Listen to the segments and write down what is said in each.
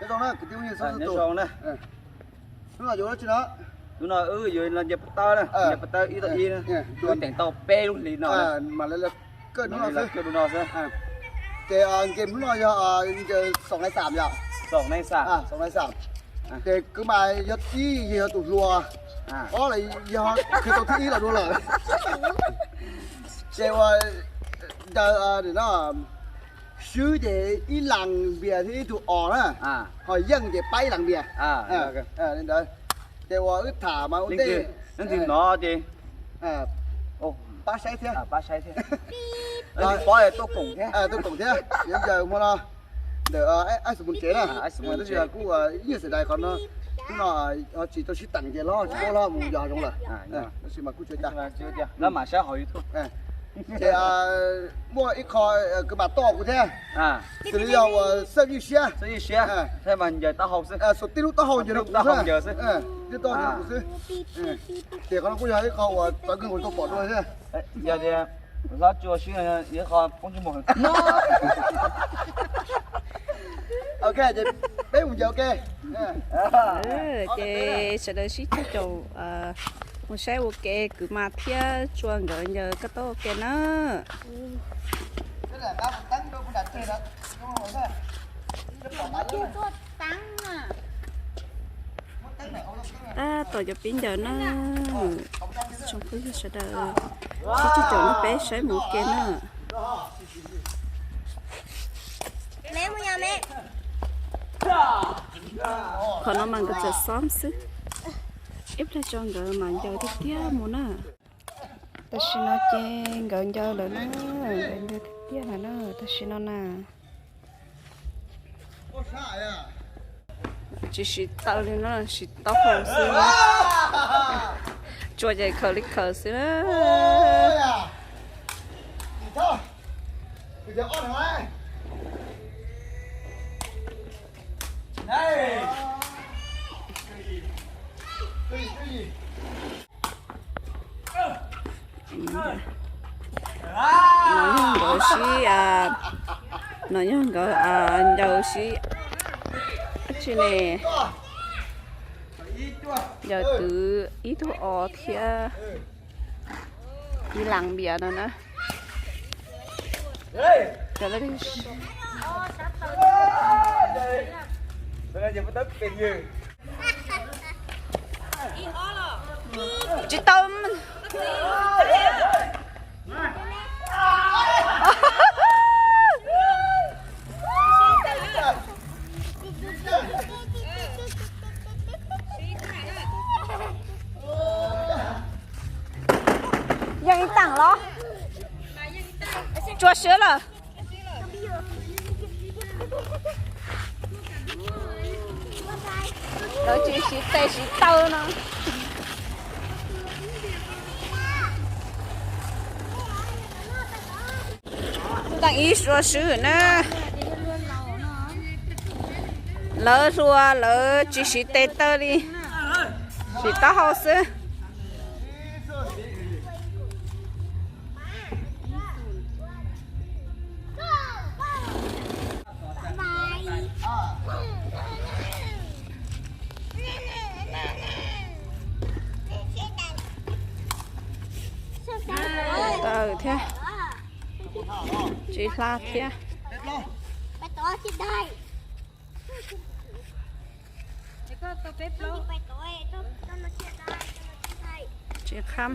Zoo na, kwv tij phooj ywg txhua tus. Hnub no yuav dab tsi no? Hnub no wb yuav los nce puag ta na, nce puag ta ib tau ib, wb teem tau peb lub hlis no. Mas lawv kawj hnub no xwb. Ces nce hnub no yog nce xoom nai xam yom. Xoom nai xam. Ces kwv mas yog ib yog tus hluas, ob los yog khwv tau thib ib los dua lawm. Ces ua ncaws no, swb ces ib las npias thiab ib tug os na, ho yeej ces pab ib las npias. Li ntawd. Ces ua wb tham mas ua ntej, leej twg hnov ces pab saib thiab, pab saib thiab. Leej twg paub tuaj koom thiab, tuaj koom thiab. Yuav ncaws hmo no ntawm Ice Moon tsev na. Tab sis kuj ib nyuag xav dais qhov no, hnub no ho tsis tau sib teem ces los tsis paub los mus yos zoo lawm. Tab sis mas kuj tsis ua cas, lawv mam saib hauv YouTube. Ces muaj ib qho kwv mas toj kuv thiab, xws li yog uas xeeb ywj siab, xeeb ywj siab, thiab mas ncaws taub hau xwb. Xuas tib lub taub hau ncaws rau kuv xwb, tib taub hau ncaws rau kuv xwb. Ces qhov no kuj yog ib qho uas txawv kawg nkaus tau pom dua thiab. Yog tias hlob tsis ua siab, ib qho poob ntsej muag. Ok, ces peb mus ncaws ua ke. Ces sawv daws sib cog caum mus saib ua ke kwv mas thiab Tsua nkawd ncaws koj taub ua ke na. Tab tom cov pib ncaws na, tsoom phooj ywg sawv daws sib cog caum no peb saib mus ua ke na. Qhov no mas nkawd txawm xoob xwb, ib pliag tso nkawd mas ncaws tiag tiag mus na. Tam sim no ces nkawd ncaws lawm na, nkawd ncaws tiag tiag lawm na, tam sim no na. Tsis siv taw li no, siv taub hau xwb. Tsua ces khaws li khaws xwb na. No yog nkawd sib, no yog nkawd ncaws sib, dab tsi ne, ncaws twv ib tug os thiab ib las npias no na. Tsis tau. Yeej ib tag los? Tsua swb lawm. Lawv tsis siv tes siv taw no. Tag ib suav swb na. Lawv hluas lawv tsis siv tes taw li, siv taub hau xwb. Taw thiab, tsis hla thiab. Tsis kham.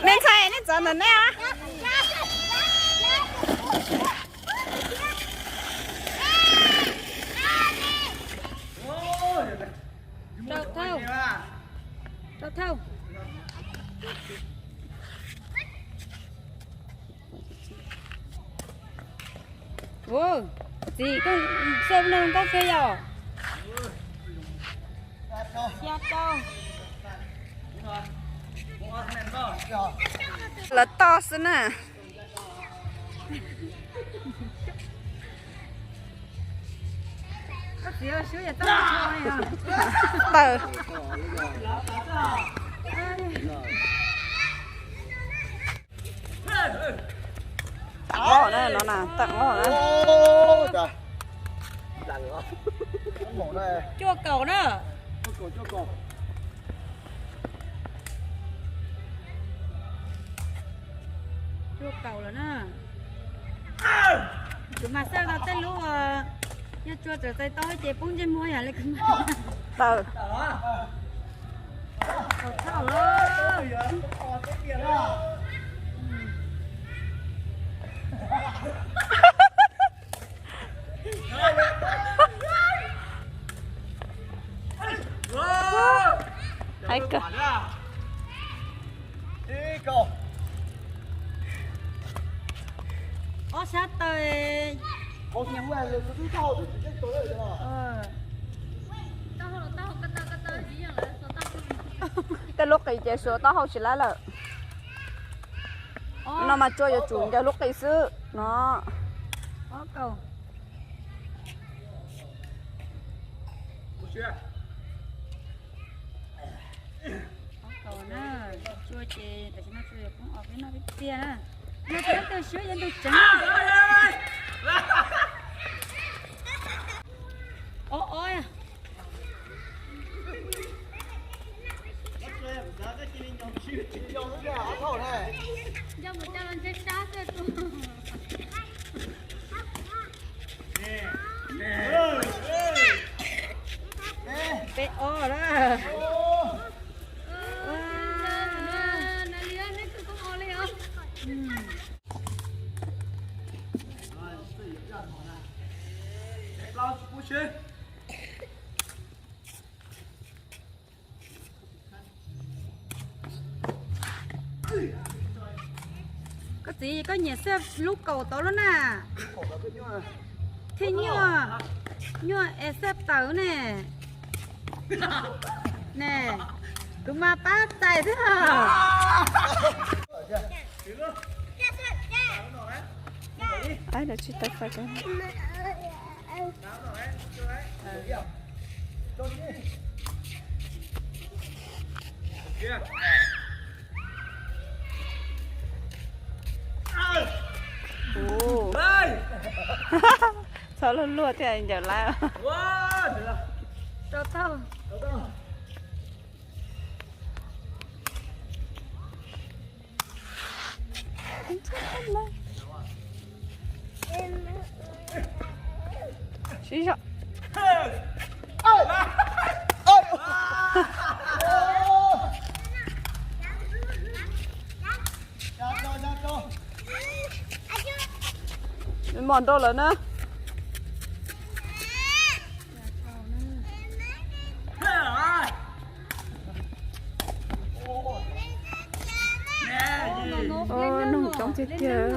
Me ntxhais, nej txawv ntawm nej. Ua, txiv, koj xaj lub neej zoo nkauj kawg yom? Lawv toj xwb na. Tawm. Tawm ob na, no na, tawm ob na. Cuaj kaum na. Cuaj kaum lawm na. Kuv mas xaj tau tej lub, yog tsua txawm txais tau ces poob ntsej muag yam li kuv mas. Tawm. Thaum thauj los. Hais kawg. Ob sab taw. Tej lub qis ces suav taub hau tsis laib lawm. No mas tsua yuav tsum ncaws lub qis xwb no. Peb ob na. Koj txiv, koj nyiam xaj lub kaum tod lub na? Thiab nyuaj, nyuaj es xaj tawm ne. Ne, kuv mas pab txais xwb. Txhob luag luag thiaj ncaws laib. Siv zog. Mos nrau lawm na. Noog coob tiag tiag.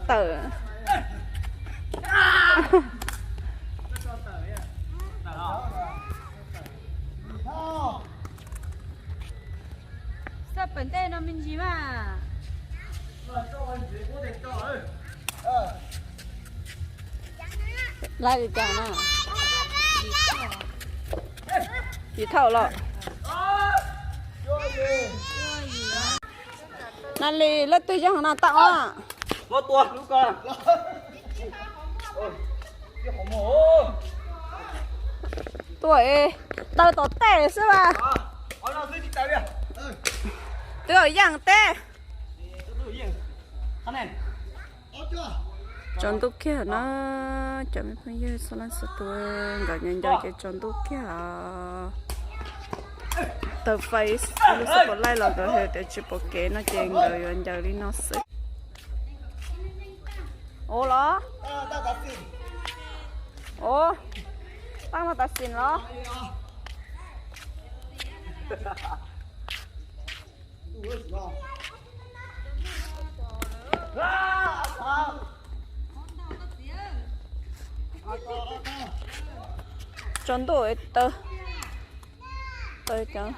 Tawm. Xaj pem ntej no me ntsis mas. Laib li cas na? Tsis thaum los. Na li leej twg yeej na tau na. Tuaj, taw tom tej xwb mas. Twb yeej teb. Tsaus ntuj kiag na, cov me phooj ywg txhua leej txhua tus, nkawd ncaws ncaws ces tsaus ntuj kiag. Tawm fais lub xab pos laij los nkawd hais tias tsis pom kev no ces nkawd yuav ncaws li no xwb. Ua los? Ua, Taj mas tas xim los? Tsaus ntuj taw, taw cov.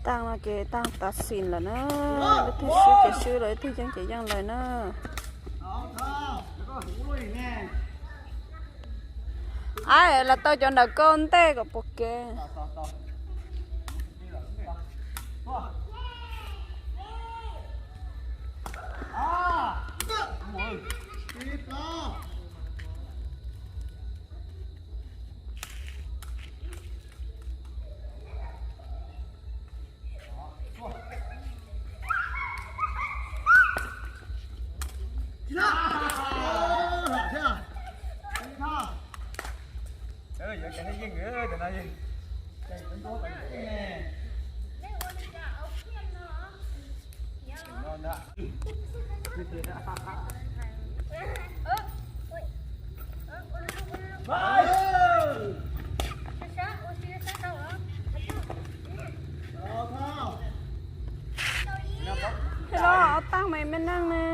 Taaj no ces taaj tas xim lawm na, leej twg swb ces swb lawm, leej twg yeej ces yeej lawm na. Ab, los tau cov nram koj ntej kom puas kev. Hello, ob tag me me neej ne.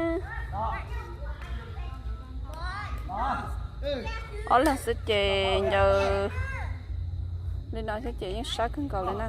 Ob leeg xwb ces ncaws li no xwb ces yeej sab kawg nkaus li na.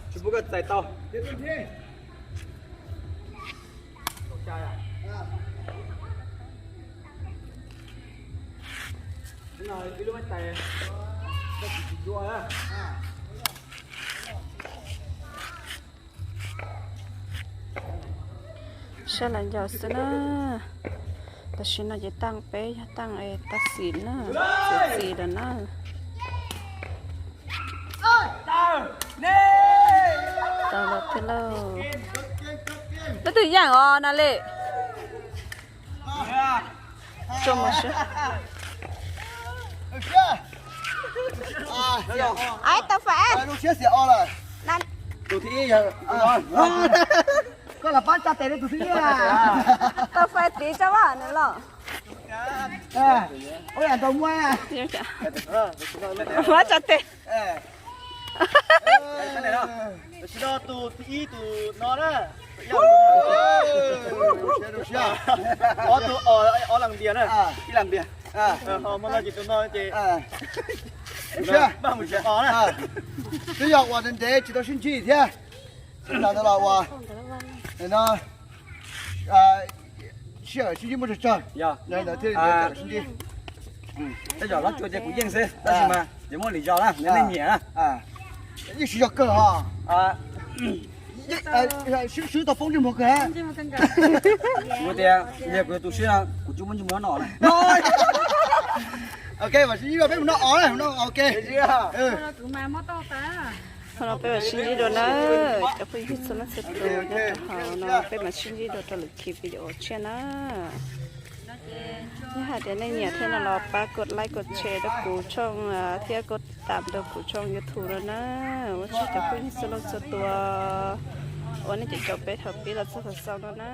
Tsis pub koj txais tau. Sab las ncos xwb na. Tam sim no ces taaj peb yog taaj es tag xim na, txiav txim lawm na. Tau lawm thiab lauj. Twb yeej os no li. Tso mus sib. Ai, tau fais. Tus thib ib yog koj los pab tsa tes li tus thib ib. Tau fais tiv tso vaj nws los. Ua yam ntaus muaj. Pab tsa tes. Tam sim no tus thib ib tus no na. Ob tug os, ob leeg ntiag na. Ib leeg ntiag. Ho muaj no ces tus no ces maj mus tsis os na. Twb yog uas ntev ntev tsis tau sib ntsib thiab. Sawv daws los uas no sib ntsib muaj tsawg tsawg, ntawd thiaj li sib ntsib. Tej zaum hlob Tsua ces kuv yeej xwb, tab sis mas yuav muaj lwm zaus na, yog nej nyiam na. Yeej siv zog kawg ho. Swb tau poob ntsej muag kawg. Kuv tias yog kuv tus siab no kuv tsis muaj ntsej muag no na. Ok, peb mus noj os, noj os, ok. Qhov no peb mam sib ntsib dua na, cov phooj ywg txhua leej txhua tus nyob rau hauv no, peb mam sib ntsib dua rau lwm khi video tshiab na. Yog hais tias nej nyiam thiab no los pab kos like kos share rau kuv tshooj thiab kos tam rau kuv tshooj YouTube no na. Ua tsaug cov phooj ywg txhua leej txhua tus uas nej caum caum peb thaum pib los txog thaum xaus no na.